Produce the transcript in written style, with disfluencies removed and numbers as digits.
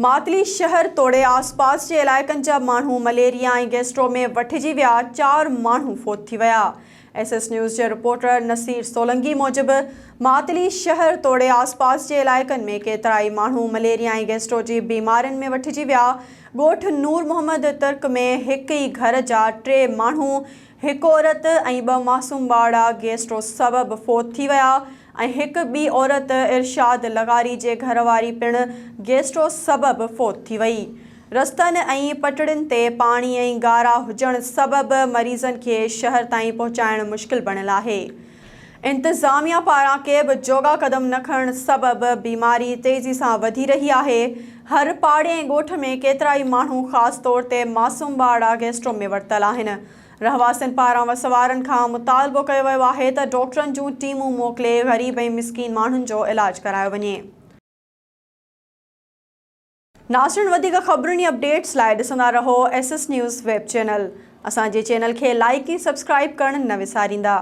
ماتلي شهر توڙي آسپاس جي علائقن جا ماڻهو مليريا ۽ گيسٽرو ۾ وٺجي ويا، چار ماڻهو فوت ٿي ويا. ايس ايس نيوز جي رپورٽر نصير سولنگي موجب ماتلي شهر توڙي آسپاس جي علائقن ۾ ڪيترائي ماڻهو مليريا ۽ گيسٽرو جي بيمارين ۾ وٺجي ويا، ڳوٺ نور محمد ترڪ ۾ هڪ ئي گهر جا ٽي ماڻهو هڪ عورت ۽ ٻه معصوم ٻارڙا گيسٽرو سبب فوت ٿي ويا ۽ هڪ ٻي عورت ارشاد لغاري جي گهر واري پڻ گيسٽرو سبب فوت ٿي وئي. رستن ۽ پٽڙين تي پاڻي ۽ گارا هجڻ سبب مريضن کي شهر تائين پهچائڻ مشڪل بڻيل آهي. انتظاميا پاران ڪي به جوڳا قدم نه کڻڻ سبب بيماري تيزي سان وڌي رهي آهي. هر پاڙي ۽ ڳوٺ ۾ ڪيترائي ماڻهو خاص طور تي معصوم ٻارڙا گيسٽرو ۾ ورتل آهن. رهواسين پاران وس وارن کان مطالبو ڪيو ويو آهي ته ڊاڪٽرن جون ٽيمون موڪلي غريب ۽ مسڪين ماڻهن جو علاج ڪرايو وڃي. ناظرين وڌيڪ خبرن ۽ اپڊيٽس لاء ڏسندا رهو S S news web channel اسان جي چينل کي لائيڪ ۽ سبسڪرائيب ڪرڻ نه وساريندا.